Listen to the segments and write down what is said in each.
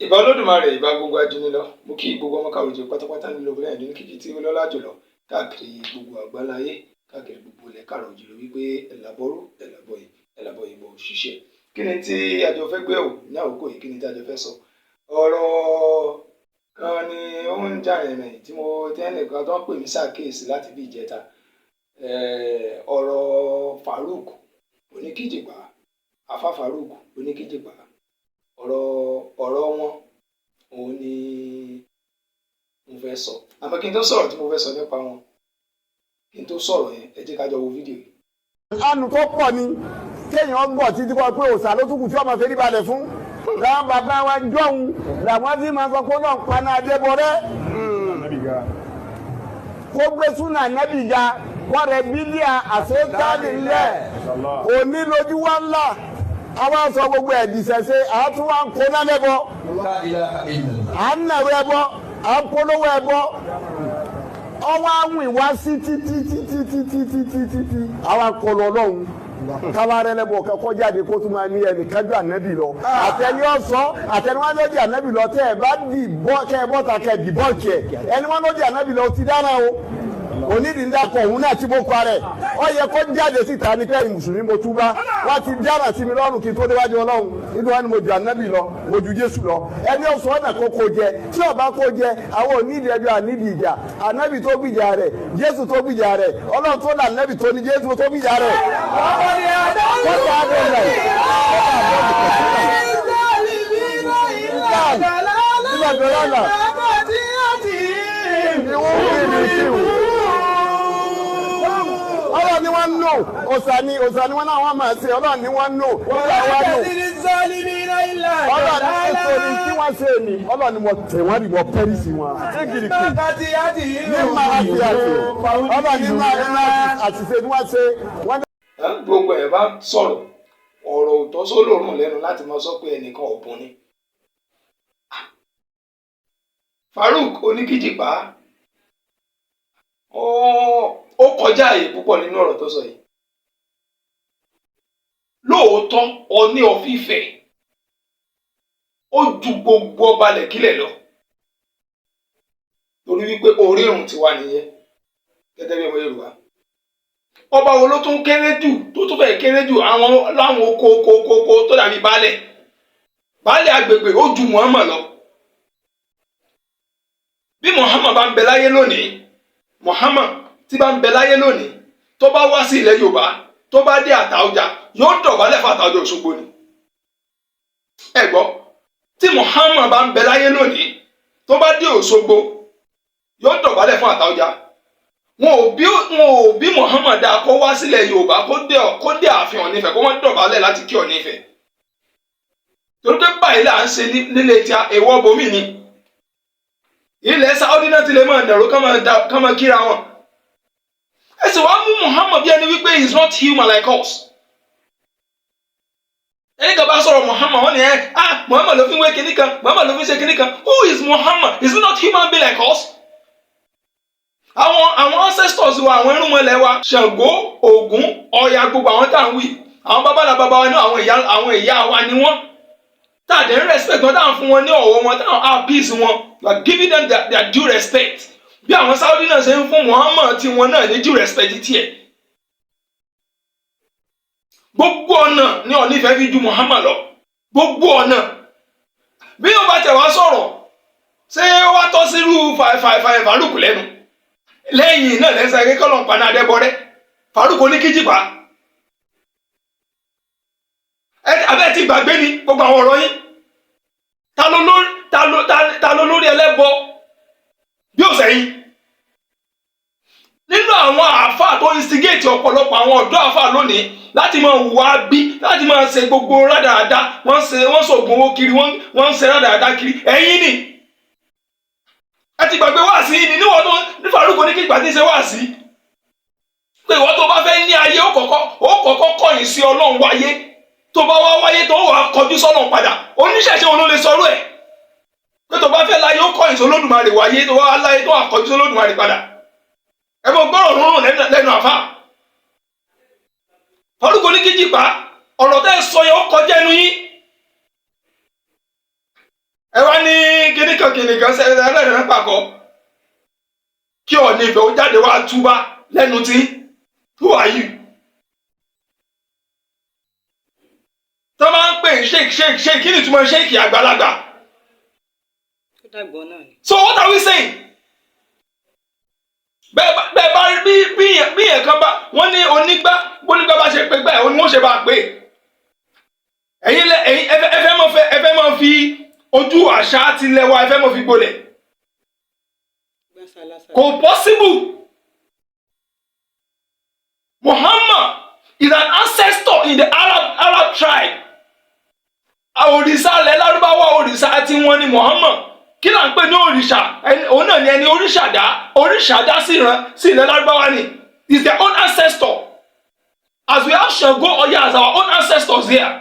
Ìbà Olódùmarè, ìbà gbogbo ajúnilọ. Mo kí gbogbo ọmọ káàró jẹ pátápátá nílò obìnrin àìdí ní kíkí tí ó lọ́lá jùlọ káàkiri gbogbo àgbáláyé, káàkiri gbogbo ilẹ̀ káàró jùlọ, wípé ẹ̀làbọ̀rú, ẹ̀làbọ̀yè, ẹ̀làbọ̀yè bọ̀ ṣiṣẹ́. Kí ni tí àjọ fẹ́ gbé wò ní àkókò yìí? Kí ni tí àjọ fẹ́ sọ? Ọ̀rọ̀ kan ni ó ń jà rìnrìn tí mo tẹ́nìkan tó ń pè mí ṣàkíyèsí láti bí ìjẹta. Ọ̀rọ̀ Farouk Oníkíjìpá, Afa Farouk Oníkíjìpá, ọ̀rọ̀ wọn òun ni mo fẹ́ sọ. Àmọ́ kí n tó sọ̀rọ̀ tí mo fẹ́ sọ nípa wọn, kí n tó sọ̀rọ̀ yẹn, ẹ jẹ́ ká jọ wo fídíò yìí. Anu tó pọ̀ ni kéèyàn gbọ̀ títí kọ́ pé òòṣà ló tún kù tí ọmọ fèrè balẹ̀ fún. Làwọn bàbá wa jọ̀hún làwọn tí máa sọ pé náà paná adébọrẹ́ kó gbé súnà nẹ́bì ga kọ́rẹ́ bílíà àṣetáàdì ńlẹ̀ òní lójú wa ńlá àwọn sọ gbogbo ẹ̀dìsẹ̀ṣe àtún wa ń kó nálẹ́bọ, à ń nàró ẹbọ, à ń polówó ẹbọ, ọwọ́ àwìn wá sí títí títí títí títí títí àwa kọlọ ọlọ́run kábàárẹ̀ lẹ́bọ̀ kọ́kọ́ jáde kó tún máa ní ẹnìkan ju ànábì lọ. Àtẹni ọ̀sọ́ àtẹni wọn lọ́ọ́ di ànábì lọ, tẹ́ ẹ bá di bọ́ kẹ́ ẹ bọ́ta kẹ́ ẹ dì bọ́ kẹ́ ẹni wọn lọ́ọ́ di ànábì lọ ti dáná o. Onídìí ń dakọ̀ òun náà tí mo kọ rẹ̀, ọ yẹ kó jáde síta ní pé mùsùlùmí mo túbá, wọ́n ti dára sí mi lọ́rùn kí n tó déwájú ọlọ́run nínú wọn ni mo ju ànábì lọ, mo ju Jésù lọ. Ẹni ọ̀sán ọ̀nà kó kó jẹ tí ọba kó jẹ, àwọn onídìí ẹjọ́ ànídìí ìjà. Ànábì tó gbìjà rẹ̀, Jésù tó gbìjà rẹ̀, ọlọ́run tó là ànábì tó ní Jésù tó gbìjà rẹ̀. Kọ́tà àdéhùn rẹ̀ ọlọ́run ni wọ́n ń lò, òòṣà ni, òòṣà ni wọ́n náà wọ́n máa ṣe, ọlọ́run ni wọ́n ń lò, òòṣà wa lò. Ọlọ́run ní nítorí tí wọ́n ṣe ni ọlọ́run ni wọ́n tẹ̀ wọ́n rí wọ́n pẹ́rìsì wọn. Ní máa fi àti ọlọ́run ní máa àṣìṣe ni wọ́n ṣe. Gbogbo ẹ̀ bá sọ̀rọ̀, ọ̀rọ̀ òótọ́ sólòrùn lẹ́nu láti máa sọ pé ẹnìkan ọ̀bùn ni. Farouk Oníkíjìpá ó kọjá àyè púpọ̀ nínú ọ̀rọ̀ tó sọ yìí. Lóòótọ́, Ọọ̀ni of Ifẹ̀ ó ju gbogbo ọba lẹ̀kílẹ̀ lọ, torí wípé orírun tiwa nìyẹn gẹ́gẹ́ bí ọmọ Yorùbá. Ọba wo ló tún kéré jù tó tún fẹ́ kéré jù àwọn láwọn oko oko oko oko tó dàbí baálẹ̀ baálẹ̀ agbègbè? Ó ju Muhammad lọ. Bí Muhammad bá ń bẹ láyé lónìí, Muhammad tí bá ń bẹ láyé lónìí, tó bá wá sí ilẹ̀ Yorùbá, tó bá dé Àtaọjà, yóò dọ̀bálẹ̀ fún Àtaọjà Òṣogbo ni. Ẹ gbọ́, tí Muhammad bá ń bẹ láyé lónìí, tó bá dé Òṣogbo, yóò dọ̀bálẹ̀ fún Àtaọjà. Wọn ò bí Muhammad dáa kó wá sílẹ̀ Yorùbá, kó dé ààfin Ọọ̀ni Ifẹ̀, kó wọ́n dọ̀bálẹ̀ láti kí Ọọ̀ni Ifẹ̀, torí pé báyìí là ń ṣe nílé tí a èèwọ̀ bomi ni. Ilẹ̀ Saudi náà ti lè máa nàró ká máa kíra wọn. Ẹ sì wá mú Muhammad bí ẹni wípé he is not human like us. Ẹni kan bá sọ̀rọ̀ Muhammad, wọ́n ní ẹ ah, Muhammad ló fi ń wé kinní kan, Muhammad ló fi ń ṣe kinní kan. Who is Muhammad? Is he not human being like us? Àwọn ancestors wa, àwọn irúnmọlẹ̀ wa, Ṣàngó, Ògún, Ọya, gbogbo àwọn tá à ń wí, àwọn babalà baba wa ní, àwọn ìyá wa ni wọ́n, tá a dẹ̀ ń respect wọn, tá à ń fún wọn ní ọ̀wọ̀ wọn, tá à ń appease wọn. You are giving them their due respect, bí àwọn Saudi náà ṣe ń fún Muhammad tí wọn náà ní due respect tiẹ̀. Gbogbo ọ̀nà ní Ọọ̀ni Ifẹ̀ fi ju Muhammad lọ, gbogbo ọ̀nà. Bí yóò bá tẹ̀ wá sọ̀rọ̀, ṣé ó wá tọ́ sírú Farouk lẹ́nu lẹ́yìn náà lẹ́sẹ̀ akẹ́kọ̀ọ́ lọ́n paná adẹ́bọrẹ́ Farouk Oníkíjìpá? Abẹ́ ti gbàgbé ni gbogbo àwọn ọ̀rọ̀ yín. Ta ló lórí ẹlẹ́bọ bí ó sẹ́yìn nínú àwọn àáfàá tó instigate ọ̀pọ̀lọpọ̀ àwọn ọ̀dọ́ àáfàá lónìí láti máa hùwà bí, láti máa ṣe gbogbo rádaràda? Wọ́n ṣe, wọ́n ṣògùn owó kiri, wọ́n ń ṣe rádaràda kiri. Ẹ̀yin ni ẹ ti gbàgbé wá sí ni níwọ̀n tó ní Farouk Oníkíjìpá tí ń ṣe wá sí pé ìwọ tó bá fẹ́ ní ayé, ó kọ́kọ́ kọ̀yìn sí Ọlọ́run wáyé, tó bá wá wáyé tó wà kọjú sọ́lọ́run padà. Oníṣẹ̀ṣe wọn ló lè sọ̀rọ̀ ẹ̀ pé tó bá fẹ́ láyé, ó kọ̀yìn sí Olódùmarè wáyé, tó wá láyé tó wà kọjú sí Olódùmarè padà. Ẹ mọ gbọ́rọ̀ rúnrún lẹ́nu àfà Farouk Oníkíjìpá. Ọ̀rọ̀ tẹ́ ẹ sọ yẹn, ó kọjá ẹnu yín. Ẹ wá ní kíníkan kíníkan sẹ́yìn ẹlẹ́rìí pàkọ́ kí Ọọ̀ni Ifẹ̀ ó jáde wá túbá lẹ́nu tí. Who are you? Tó máa ń pè ní sheik, sheik, sheik, kí ni ìtumọ̀ sheik? Àgbàlagbà. Ó dàgbọ́ náà ni. So what are we saying? Bẹ́ẹ̀ bá rí bí yẹn kan bá wọ́n ní onígbá, bónígbá bá ṣe pé gbá ẹ̀, òní wọ́n ṣe bá pè. Ẹ̀yin lẹ ẹ̀yin ẹ fẹ́ mọ̀ fi ojú àṣà tilẹ̀ wa, ẹ fẹ́ mọ̀ fi gbolẹ̀. Gbàsálásà. Kò possible. Muhammad is an ancestor in the Arab tribe. Òrìṣà ilẹ̀ Lárúbáwá, òrìṣà tí wọ́n ní Muhammad. Kí là ń pè ní òrìṣà? Òun náà ni ẹni òrìṣà dá, òrìṣà dá sí ìran sí ilẹ̀ Lárúbáwá ni. Is their own ancestor, as we have Ṣàngó, Ọya as our own ancestors here.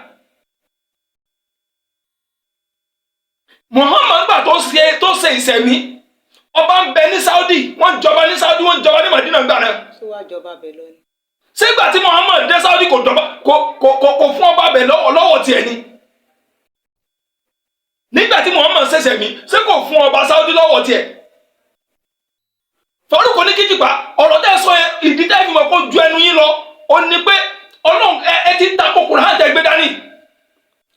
Muhammad gbà tó ṣe ìṣẹ̀mí, ọba ń bẹ ní Saudi, wọ́n jọba ní Saudi, wọ́n jọba ní Madina gbà náà. Tó wá jọba bẹ̀ lọ ni. Sígbà tí Muhammad dé Saudi, kò jọba, kò fún ọba bẹ̀ lọ́wọ́ tiẹ̀ ni? Nígbà tí Muhammad ṣẹ̀ṣẹ̀ mí, ṣé kò fún ọba Saudi lọ́wọ́ tiẹ̀? Faruk Oníkíjìpá, ọ̀rọ̀ tẹ́ ẹ sọ yẹn, ìdí tẹ́ fi mọ̀ kó ju ẹnu yín lọ ó ní pé Ọlọ́run ẹ ti ta kòkòrò hàn tẹ́ gbé dání.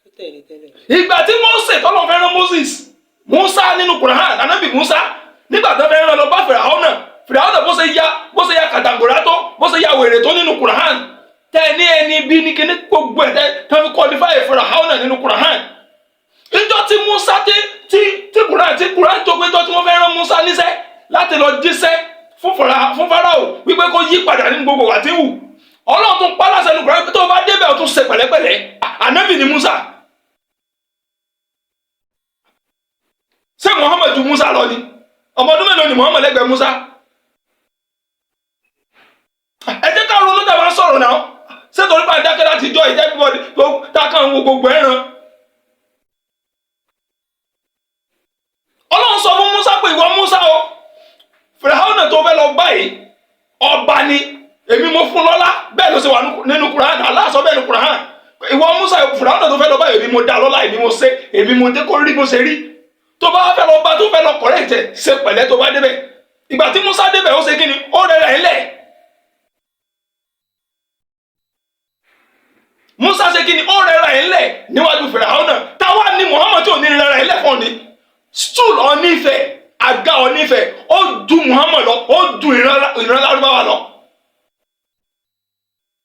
Ó tẹ̀lé tẹ́lẹ̀. Ìgbà tí Mose tọ́lọ́ fẹ́ rán Moses, Musa nínú Quran, anabi Musa, nígbà tó fẹ́ rán lọ bá Fìràhónà, Fìràhónà bó ṣe ya kàtàngòrà tó, bó ṣe ya wèrè tó nínú Quran, tẹ́ ẹ ní ẹni bí ní kíní gbogbo ẹ̀ tẹ́ tẹ́ fi qualify Fìràhónà nínú Quran. Ìjọ tí Musa tí tí tí Quran tí Quran tó pé tó tí wọ́n fẹ́ rán Musa níṣẹ́ láti lọ jíṣẹ́ fún Fáráò wípé kó yí padà nínú gbogbo wà tí ń wù, Ọlọ́run tún pa láṣẹ nínú Quran pé tó o bá débẹ̀, o tún ṣe pẹ̀lẹ́pẹ̀lẹ́. Ànábì ni Musa. Ṣé Muhammad ju Musa lọ ni? Ọmọ ọdún mélòó ni Muhammad lẹ́gbẹ̀ẹ́ Musa? Ẹ jẹ́ ká ronú tá a bá ń sọ̀rọ̀ náà. Ṣé torí pé àdákẹ́ láti jọ ìjẹ́ everybody tó tá a kàn ń wo gbogbo ẹ̀ràn? Ọlọ́run sọ fún Musa pé ìwọ Musa o, Fìràhónà tó fẹ́ lọ báyìí, ọba ni, èmi mo fún lọ́lá. Bẹ́ẹ̀ ló ṣe wà nínú Kùránì. Allah sọ bẹ́ẹ̀ nínú Kùránì. Ìwọ Musa, Fìràhónà tó fẹ́ lọ báyìí, èmi mo dá lọ́lá, èmi mo ṣe, èmi mo dé kó rí bó ṣe rí. Tó bá fẹ́ lọ bá, tó fẹ́ lọ correct ẹ̀, ṣe pẹ̀lẹ́ tó bá débẹ̀. Ìgbà tí Musa débẹ̀, ó ṣe kí ni? Ó rẹra ẹ̀ lẹ̀. Musa ṣe kí ni? Ó rẹra ẹ̀ lẹ̀ níwájú Fìràhónà. Táwa ni Muhammad tí ò ní rẹra ẹ̀ lẹ̀ fún ni? Stool Ọọ̀ni Ifẹ̀, àga Ọọ̀ni Ifẹ̀, ó ju Muhammad lọ, ó ju ìran Lárúbáwá lọ.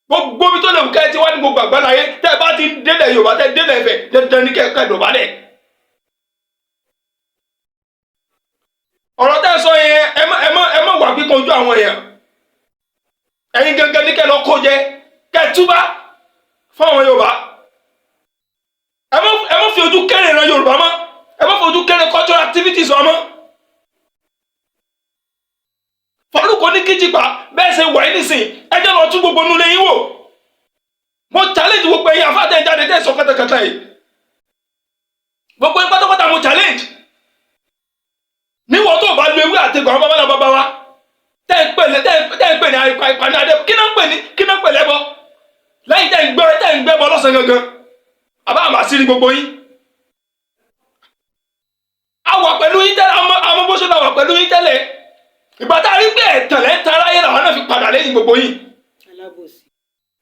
Gbogbo ibi tó lè wù kẹ́ ẹ ti wá ní gbogbo àgbáláyé, tẹ́ ẹ bá ti délẹ̀ Yorùbá, tẹ́ ẹ délẹ̀ Ifẹ̀, dandan ní kẹ́ ẹ dọ̀bálẹ̀. Ọ̀rọ̀ tẹ́ ẹ sọ yẹn, ẹ má wà pípọ́n ojú àwọn èèyàn. Ẹ̀yin gangan ní kẹ́ lọ kó jẹ, kẹ́ ẹ túbá fún àwọn Yorùbá. Ẹ má fi ojú kéré ìran Yorùbá mọ́, ẹ má fi ojú kéré cultural activities wa mọ́. Faruk Oníkíjìpá, bẹ́ẹ̀ ṣe wà yín nísìn, ẹ jẹ́ lọ tún gbogbo nulẹ̀ yín wò. Mo challenge gbogbo ẹ̀yin àfáàtẹ̀ jáde tẹ́ ẹ sọ kátàkátà yìí, gbogbo yín pátápátá mo challenge. Níwọ̀n tó o bá lu ewé àti ìgbà wọn bàbá náà bàbá wa tẹ́ ẹ pè ní tẹ́ ẹ pè ní àìpa ìpàdé adé, kí náà ń pè ní, kí náà ń pè lẹ́bọ lẹ́yìn tẹ́ ń gbẹ́ bọ lọ́sàn gangan, àbá àmà sí ní gbogbo yín. A wà pẹ̀lú yín tẹ́lẹ̀, àmọ́ bó ṣe lọ wà pẹ̀lú yín tẹ́lẹ̀. Ìgbà tá a rí pé ẹ̀tàn lẹ́ ń ta aráyé làwọn náà fi padà lẹ́yìn gbogbo yín. Alábòsí.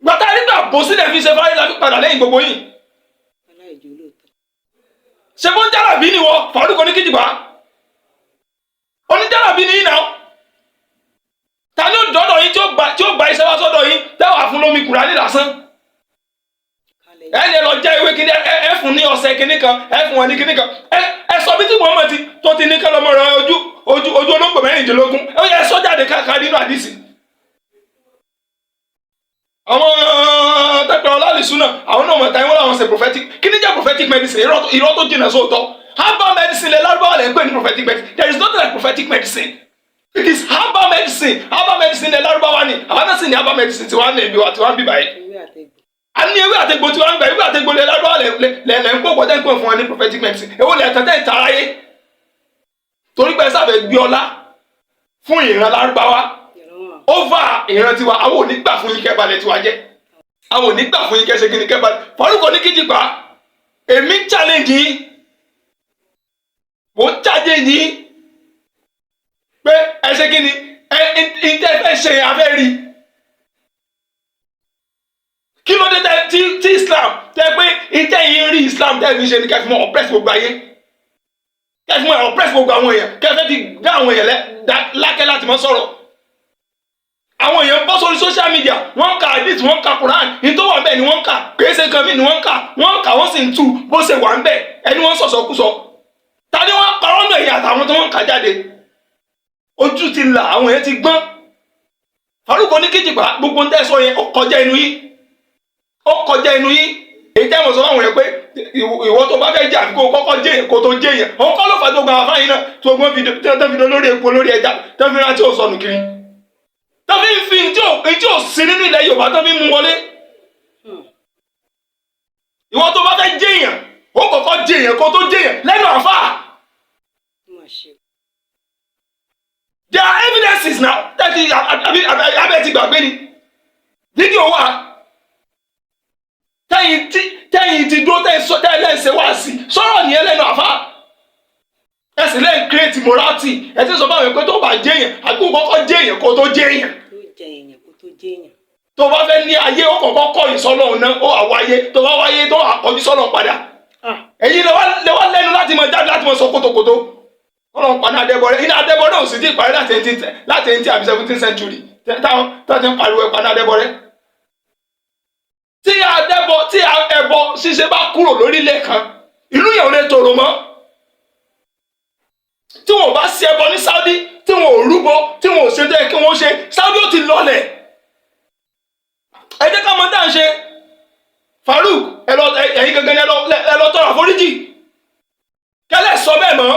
Ìgbà tá a rí pé àbòsí lẹ̀ fi ṣe fáyé la fi padà lẹ́yìn gbogbo yín. Aláìjó lóòótọ́. Ṣé bó ń jálàbí ni wọ Faruk Oníkíjìpá? Oníjálàbí ni yín náà. Ta ni ó dọ́dọ̀ yín tí ó gba iṣẹ́ wá sọ́dọ̀ yín tẹ́wàá fún lómi Kùránì lásán? Kálẹ̀. Ẹ ní ẹ lọ jẹ́ ewé kíní, ẹ fún ní ọṣẹ kíní kan, ẹ fún wọn ní kíní kan. Ẹ sọ bí tí Muhammad ti tó ti ní kí ọlọmọ rẹ ojú ojú ojú olóńgbò 16, ẹ yẹ sọ jáde káàkiri nínú àdìsí. Àwọn tẹpẹ ọlálìsúná, àwọn náà mọ̀ta ìwọ́n làwọn ṣe prophetic. Kí ni jẹ́ prophetic medicine? Irọ́ tó jìnnà sóòótọ́. Herbal medicine lẹ lárúbáwá lẹ ń pè ní prophetic medicine. There is nothing like prophetic medicine. It is herbal medicine. Herbal medicine lẹ lárúbáwá ni. Àwọn náà sì ní herbal medicine tí wọ́n á ní ibi wa tí wọ́n á bí báyìí. Ewé àtẹ̀gbò. A ní ewé àtegbò tí wọ́n ń gbà. Ewé àtegbò lẹ lárúbáwá lẹ lẹ ń kó pọ̀ tẹ́ ń pè fún wọn ní prophetic medicine. Èwo lẹ tẹ́ ń tara yé? Torí pé ẹ sáfẹ́ gbé ọlá fún ìran lárúbáwá Ìran wọn. over ìran tiwa. Àwọn ò ní gbà fún yín kẹ́ balẹ̀ tiwa jẹ́. Àwọn ò ní gbà fún yín kẹ́ ṣe kí ni kẹ́ balẹ̀. Faruk Oníkíjìpá, èmi ń challenge yín. Alájẹ yìí pé ẹ ṣe kí ni ẹ ẹ fẹ́ ṣe yẹn, afẹ́ rí. Kí ló dé tẹ tí Islam tẹ pé ìtẹ́ yìí ń rí Islam tẹ́ fi ṣe ni kẹ́ fi mọ́ oppress gbogbo ayé, kẹ́ fi mọ́ oppress gbogbo àwọn èèyàn, kẹ́ fẹ́ fi dá àwọn èèyàn lákẹ́ láti mọ́ sọ̀rọ̀? Àwọn èèyàn bọ́ sórí social media, wọ́n ń ka hadith, wọ́n ń ka Quran. Ní tó wà bẹ́ẹ̀ ni wọ́n ń kà, kìí ṣe nǹkan mí ni wọ́n ń kà. Wọ́n ń kà, wọ́n sì ń tú bó ṣe wà ń bẹ̀. Ẹni wọ́n ń sọ̀sọ̀ kú sọ, ta ni wọ́n parọ́ nù ẹ̀yà àtàwọn tó wọ́n ń kà jáde? Ojú ti là, àwọn èèyàn ti gbọ́n. Farouk Oníkíjìpá, gbogbo ń tẹ́ sọ yẹn, ó kọjá inú yín, ó kọjá inú yín. Èyí tẹ́ mọ̀ sọ fáwọn yẹn pé ìwọ tó bá fẹ́ jẹ́, àfi kó kọ́kọ́ jẹ́ yẹn kó tó jẹ́ yẹn. Òun kọ́ ló fà tó gba àwọn afáyín náà tó gbọ́n fi tó fi lórí epo, lórí ẹja, tó fi rántí ò sọnù kiri, tó fi ń fi ntí ò sí nínú ilẹ̀ Yorùbá tó fi ń mú wọlé. Ìwọ tó bá fẹ́ jẹ́ yẹn, ó kọ́kọ́ jẹ́ yẹn kó tó jẹ́ yẹn lẹ́nu àfáà. Mà ṣe. There are evidences now. Tẹ́tí àbí abẹ́ ti gbàgbé ni fídíò wà tẹ́yìn ti dúró, tẹ́yìn sọ, tẹ́yìn lẹ́yìn ṣe wá sí sọ̀rọ̀ nìyẹn lẹ́nu àfa. Ẹ sì lẹ́yìn create morality. Ẹ ti sọ fún àwọn pé tó bá jẹ́ yẹn, àbí kó kọ́kọ́ jẹ́ yẹn kó tó jẹ́ yẹn. Tó jẹ èèyàn kó tó jẹ èèyàn. Tó bá fẹ́ ní ayé, ó kọ́kọ́ kọ́ ìsọ́lọ́hún náà, ó wà wáyé. Tó bá wáyé, tó wà kọjú sọ́lọ́hún padà. Ẹ̀yin lè wá lẹ́nu láti mọ jáde láti mọ sọ kótókótó. Ọlọ́run pa ní adẹ́bọrẹ́, iná adẹ́bọrẹ́ ò sì ti parí láti eighteen àbí 17th century táwọn tó ti ń pariwo ẹ̀pa ní adẹ́bọrẹ́. Tí ẹbọ ṣíṣe bá kúrò lórílẹ̀ kan, ìlú yẹn ò lè tòrò mọ́. Tí wọn ò bá ṣe ẹbọ ní Saudi, tí wọn ò rúbọ, tí wọn ò ṣe tó yẹ kí wọn ṣe, Saudi ó ti lọlẹ̀. Ẹ jẹ́ ká mọ tá à ń ṣe. Farouk, ẹ lọ, ẹ̀yin gangan ni ẹ lọ tọrọ àforíjì kẹlẹ sọ bẹ́ẹ̀ mọ́.